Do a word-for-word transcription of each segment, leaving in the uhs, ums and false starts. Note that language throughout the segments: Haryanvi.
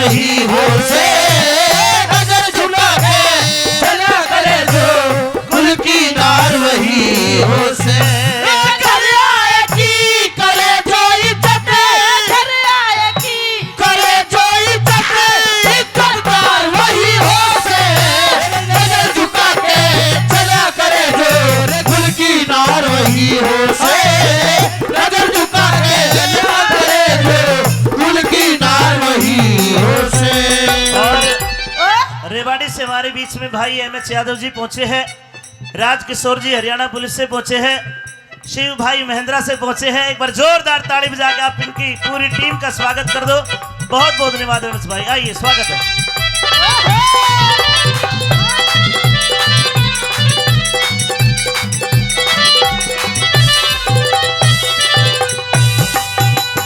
वही हो से, नजर झुका के चला करे जो, कुल की नार वही हो से। घर आए की करे जो इज्जत, घर आए की करे जो इज्जत, इज्जतदार वही हो से। नजर झुका के चला करे जो, कुल की नार वही हो से। नजर झुका के चला करे जो, कुल की नार वही हो से। और रेवाड़ी से हमारे बीच में भाई एम एच यादव जी पहुंचे हैं, राज किशोर जी हरियाणा पुलिस से पहुंचे हैं, शिव भाई महिंद्रा से पहुंचे हैं। एक बार जोरदार ताली बजा के आप इनकी पूरी टीम का स्वागत कर दो। बहुत बहुत धन्यवाद एम एच भाई, आइए, स्वागत है।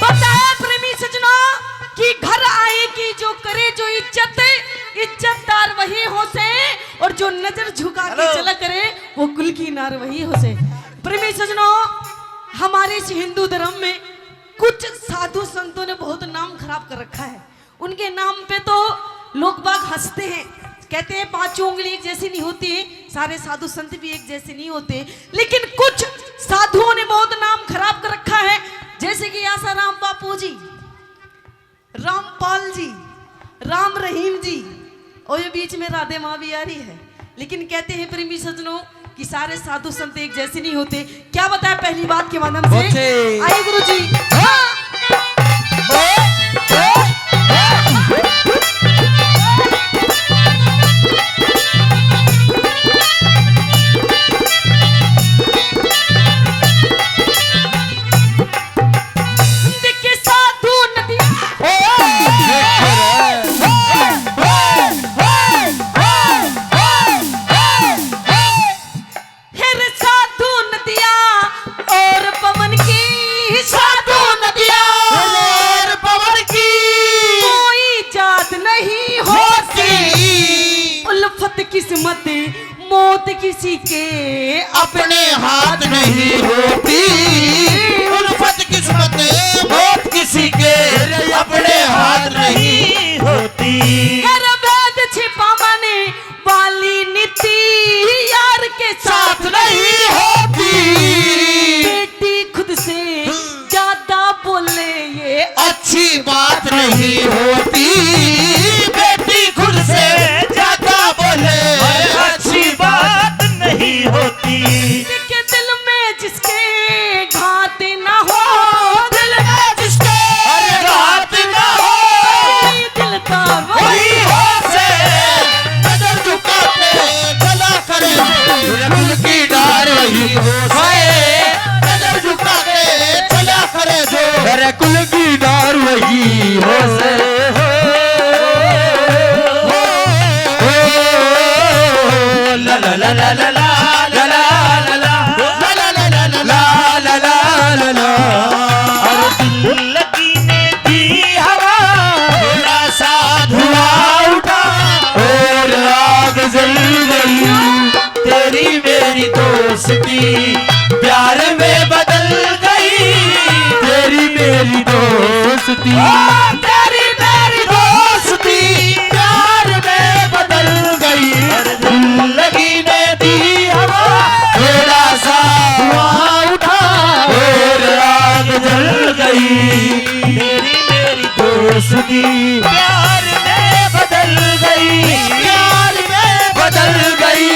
बताया प्रेमी सजना कि घर आए की जो करे जो इज्जत, इज्जतदार वही हो से, और जो नजर झुका के चला करे वो कुल की नार वही हो से। प्रेमी सजनों, हमारे इस हिंदू धर्म में कुछ साधु संतों ने बहुत नाम खराब कर रखा है। उनके नाम पे तो लोग बाग हंसते हैं, कहते हैं पांचों उंगली एक जैसी नहीं होती, सारे साधु संत भी एक जैसे नहीं होते, लेकिन कुछ साधुओं ने बहुत नाम खराब कर रखा है, जैसे कि आसाराम बापू जी, रामपाल जी, राम रहीम जी, और ये बीच में राधे माँ भी आ रही है। लेकिन कहते हैं प्रेमी सज्जनों कि सारे साधु संत एक जैसे नहीं होते। क्या बताया पहली बात के माध्यम से? आइए गुरु जी। हाँ। के साधु नदिया। फिर साधु नदिया और पवन की, साधु नदिया और पवन की कोई जात नहीं होती। उल्फत किस्मत मौत किसी के अपने हाथ नहीं होती। उल्फत किस्मत मौत किसी के अपने हाथ नहीं होती। कर भेद छिपावन वाली नीति यार के साथ नहीं होती। बेटी खुद से ज्यादा बोले ये अच्छी बात नहीं होती। बेटी खुद से ज्यादा बोले अच्छी बात नहीं होती। के दिल में जिसके घात ना हो, दिल में जिसके अरे घात ना हो, दिलदार वही हो से। नजर झुका के चला करे, दिल की डार वही हो से। नजर झुका के चला करे जो, अरे कुल की डार वही हो से। ला ला ला ला ला ला ला ला ला ला ला ला ला ला ला ला ला। अरे दिल लगी ने दी हवा, थोड़ा सा धुआं उठा और आग जल गई। तेरी मेरी दोस्ती प्यार में बदल गई। तेरी मेरी दोस्ती, ओ, तेरी मेरी दोस्ती प्यार में बदल गई। दिल लगी ने दी हवा, थोड़ा सा धुआं उठा और आग जल गई। तेरी मेरी दोस्ती प्यार में बदल गई, प्यार में बदल गई।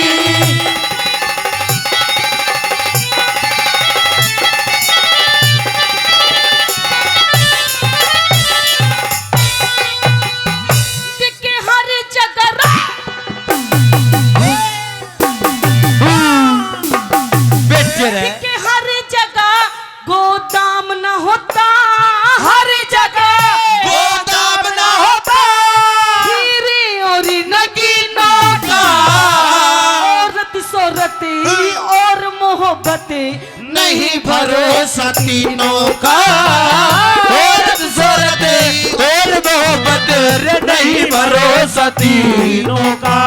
के हर जगह रा-, बेच रहे। के हर जगह गोदाम न होता, हर जगह गोदाम न होता। हीरे और नगीनों का, औरत शोहरत और मोहब्बत नहीं भरोसा तीनों का। औरत शोहरत और मोहब्बत रे नहीं भरोसा तीनों का।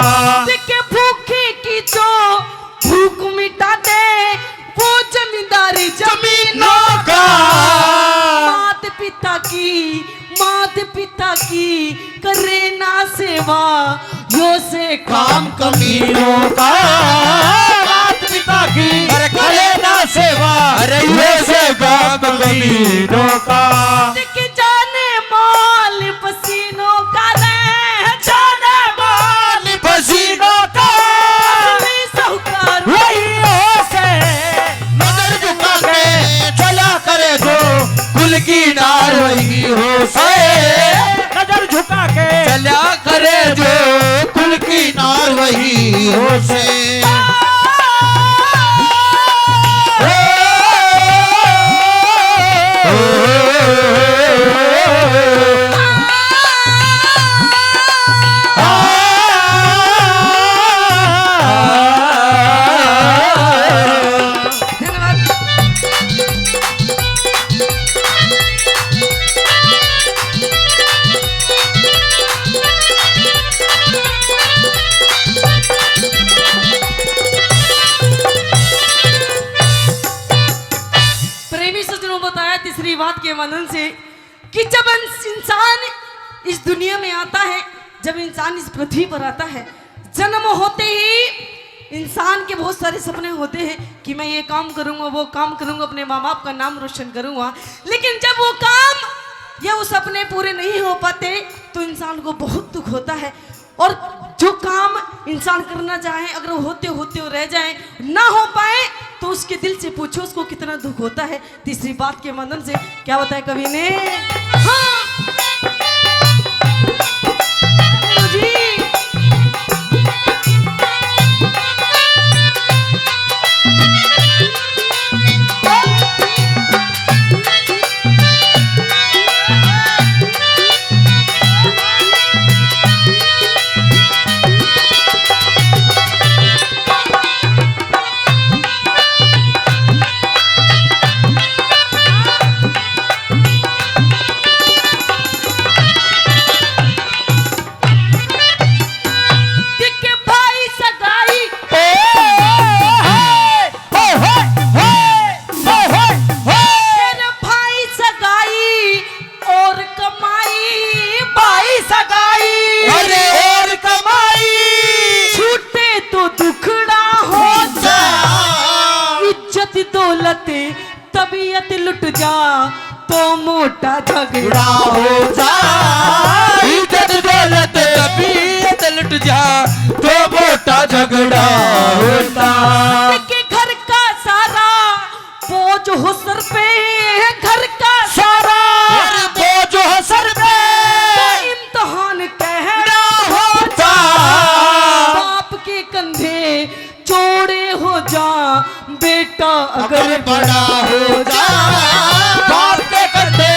के भूखे की जो भूख मिटा दे वो जमींदार जमीनों का। मात पिता की, मात पिता ताकि करे ना सेवा, यो से काम कमीनों का। मात पिता की, अरे, करे ना सेवा, अरे, यो से काम कमीनों का। के जाने माल पसीनों का रे, जाने माल पसीनों का। असली साहूकार वही हो से। नजर झुका के चला करे जो कुल की नार वही हो से। नजर झुका के चला करे जो कुल की नार वही हो से। प्रेमी सज्जनों, बताया तीसरी बात के माध्यम से कि जब इंस-, इंसान इस दुनिया में आता है, जब इंसान इस पृथ्वी पर आता है, जन्म होते ही इंसान के बहुत सारे सपने होते हैं कि मैं ये काम करूंगा, वो काम करूंगा, अपने माँ बाप का नाम रोशन करूंगा। लेकिन जब वो काम या वो सपने पूरे नहीं हो पाते, तो इंसान को बहुत दुख होता है। और जो काम इंसान करना चाहे, अगर होते होते वो रह जाए, ना हो पाए, तो उसके दिल से पूछो, उसको कितना दुख होता है। तीसरी बात के माध्यम से क्या बताया कवि ने? हाँ। जी। देख भाई सगाई। ओ, हो, हो, हो, हो, हो, हो। तेरे भाई सगाई और कमाई। भाई सगाई अरे और कमाई। छूटे तो दुखड़ा हो जा। इज्जत दौलत तबीयत लुट जा तो मोटा झगड़ा हो जा। इज्जत दौलत तबीयत लुट जा तो मोटा झगड़ा होता। के घर का सारा बोझ हो सर पे, घर का सारा बोझ हो सर पे। तो इम्तिहान कहना होता। बाप के कंधे चौड़े हो जा बेटा अगर अगर बड़ा हो जा। बाप के कंधे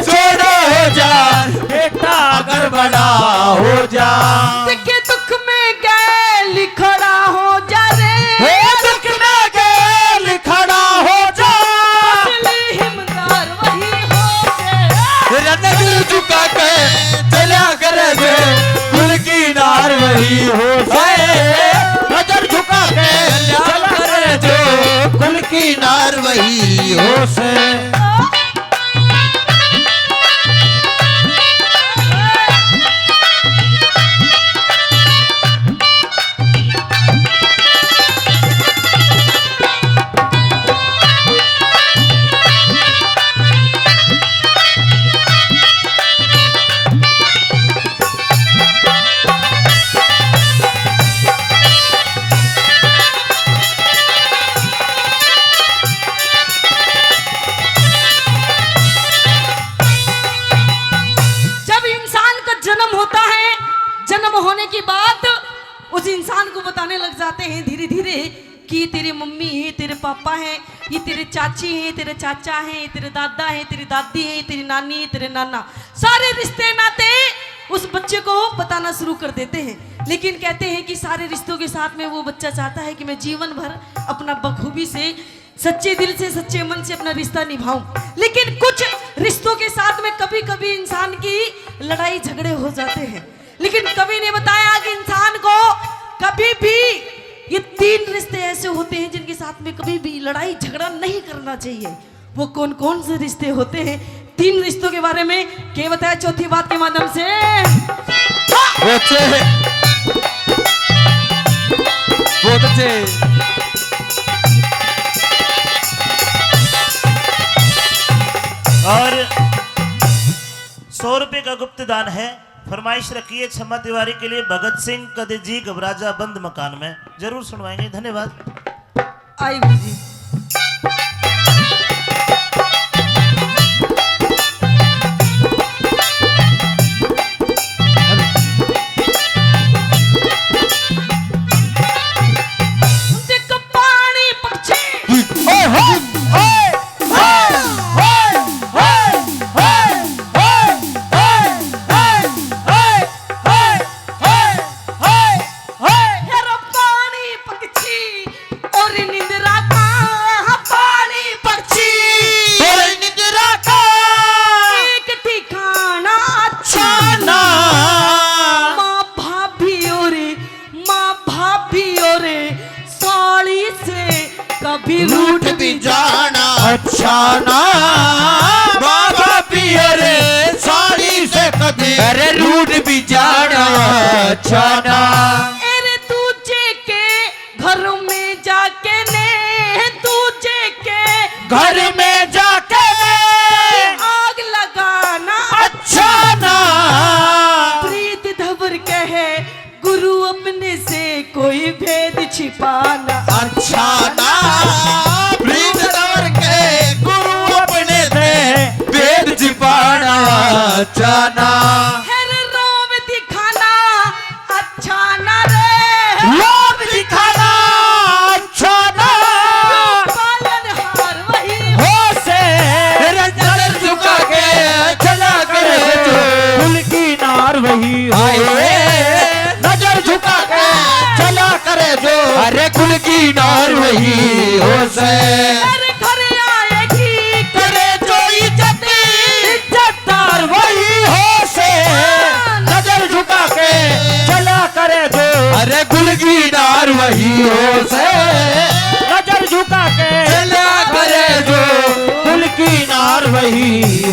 चौड़े हो जा बेटा अगर बड़ा हो जा। के दुख में गैल खड़ा हो जा रे। हे दुख में गैल खड़ा हो जा। असली हिमदार वही हो के। रे नजर झुका के चला करे जो कुल की नार वही हो से। नजर झुका के चला करे जो कुल की नार वही हो से। जब इंसान का जन्म होता है, जन्म होने के बाद उस इंसान को बताने लग जाते हैं धीरे धीरे कि तेरी मम्मी है, तेरे पापा हैं, ये तेरे चाची हैं, तेरे चाचा हैं, ये तेरे दादा हैं, तेरी दादी हैं, तेरी नानी है, तेरे नाना, सारे रिश्ते नाते उस बच्चे को बताना शुरू कर देते हैं। लेकिन कहते हैं कि सारे रिश्तों के साथ में वो बच्चा चाहता है कि मैं जीवन भर अपना बखूबी से, सच्चे दिल से, सच्चे मन से अपना रिश्ता निभाऊं। लेकिन कुछ रिश्तों के साथ में कभी-कभी इंसान की लड़ाई झगड़े हो जाते हैं। लेकिन कवि ने बताया कि इंसान को कभी भी, ये तीन रिश्ते ऐसे होते हैं जिनके साथ में कभी भी लड़ाई झगड़ा नहीं करना चाहिए। वो कौन कौन से रिश्ते होते हैं, तीन रिश्तों के बारे में क्या बताया चौथी बात के माध्यम से? बहुत अच्छे, बहुत अच्छे। और सौ रुपए का गुप्त दान है। फरमाइश रखी है छम्मा तिवारी के लिए, भगत सिंह कदे जी घबराजा बंद मकान में। जरूर सुनवाएंगे। धन्यवाद। आई गुरु जी। देख पानी पक्षी। ओए होए, ओए, ओए, ओए, ओए, ओए, ओए, ओए, ओए, ओए, ओए, ओए, ओए। हेरा पानी पक्षी और निंद्रा का, पानी पक्षी और निंद्रा का। एक ठिकाना अच्छा ना। माँ भाभी और, माँ भाभी और साली से कभी रूठ भी जाना अच्छा ना। माँ भाभी और साली से कभी, अरे, रूठ भी जाना अच्छा ना। अरे दूजे के घर में जाके ने, दूजे के घर में जाके ने आग लगाना अच्छा ना। प्रीत धवर कहे गुरु अपने से कोई भेद छिपाना अच्छा ना। प्रीत धवर के गुरु अपने से भेद छिपाना अच्छा ना। हर रोब दिखाना अच्छा ना रे। रोब दिखाना अच्छा ना। पालनहार वही हो से। नजर झुका के चला करे जो कुल की नार वही हो। हाय रे, नजर झुका के चला करे जो, अरे, कुल की नार वही हो से। घर घर आएगी करे जो इज्जत, इज्जतदार वही हो से। नजर झुका के चला करे जो, अरे, कुल की नार वही हो से। नजर झुका के चला करे जो, कुल की नार वही